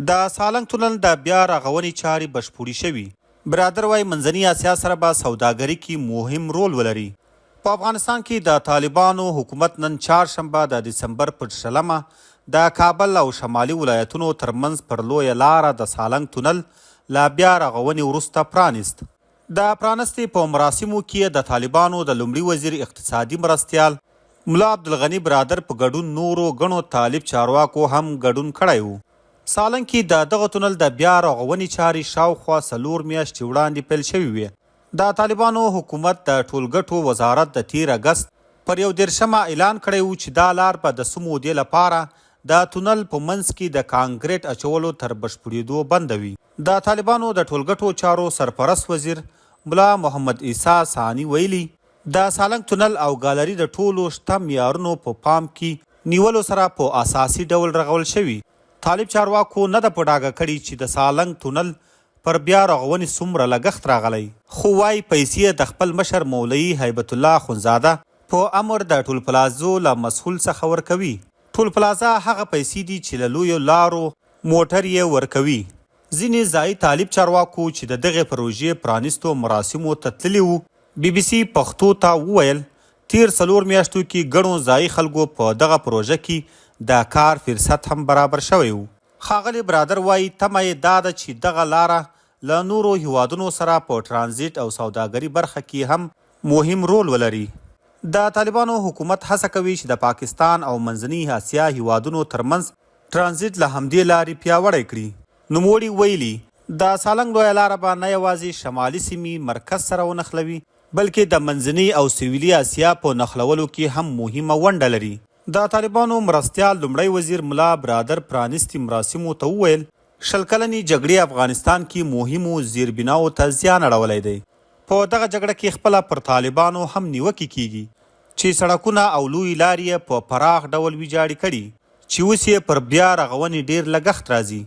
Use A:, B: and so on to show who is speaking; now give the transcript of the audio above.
A: د سالنګ تونل د بیا رغونې چارې بشپړې شوي. برادر وايي منځنۍ اسیا سره به سوداګري کې مهم رول ولري. په افغانستان کې د طالبانو حکومت نن چهارشنبه د دسمبر پر شلمه د کابل او شمالي ولایتونو ترمنځ پر لویه لاره د سالنګ تونل له بیا رغونې وروسته پرانیست. د پرانستې په مراسمو کې د طالبانو د لومړي وزیر اقتصادي مرستیال ملا عبدالغني برادر په ګډون نورو ګڼو طالب چارواکو هم ګډون کړی و. سالنګ کې د دغه تونل د بیا رغونې چارې شاوخوا څلور میاشتې وړاندې پیل شوې وې. د طالبانو حکومت د ټولګټو وزارت د تېر اګست پر 31مه اعلان کړی و چې دا لار به د څه مودې لپاره د تونل په منځ کې د کانکریټ اچولو تر بشپړېدو بنده وي. د طالبانو د ټولګټو چارو سرپرست وزیر ملا محمد عیسی ثاني ویلي، د سالنګ تونل او ګالري د ټولو شته معیارونو په پام کې نیولو سره په اساسي ډول رغول شوي. طالب چارواکو نه ده په ډاګه کړې چې د سالنګ تونل پر بیا رغونې څومره لګښت راغلی، خو وايي پیسې یې د خپل مشر مولوي هیبت الله اخندزاده په امر د ټولپلازو له مسؤل څخه ورکوي. ټولپلازا هغه پیسې دي چې له لویو لارو موټر یې ورکوي. ځینې ځايي طالب چارواکو چې د دغې پروژې پرانیستو مراسمو ته تللي وو، بي بي سي پښتو ته وویل، تېر څلور میاشتو کې ګڼو ځايي خلکو په دغه پروژه کې د کار فرصت هم برابر شوی و. ښاغلی برادر وايي، تمه یې دا ده چې دغه لاره له نورو هېوادونو سره په ټرانزیټ او سوداګري برخه کې هم مهم رول ولري. د طالبانو حکومت هڅه کوي چې د پاکستان او منځنۍ اسیا هېوادونو ترمنځ ټرانزیټ له همدې لارې پیاوړی کړي. نوموړي ویلي، د سالنګ لویه لاره به نه یوازې شمالي سیمې مرکز سره ونښلوي، بلکې د منځنۍ او سویلي اسیا په نښلولو کې هم مهمه ونډه لري. د طالبانو مرستیال لومړی وزیر ملا برادر پرانیستي مراسمو ته وویل، 20 کلنې جګړې افغانستان کې مهمو زیربناوو ته زیان اړولی دی. په دغه جګړه کې خپله پر طالبانو هم نیوکې کېږي چې سړکونه او لویې لارې یې په پراخ ډول ویجاړې کړي چې اوس یې پر بیا رغونې ډېر لګښت راځي.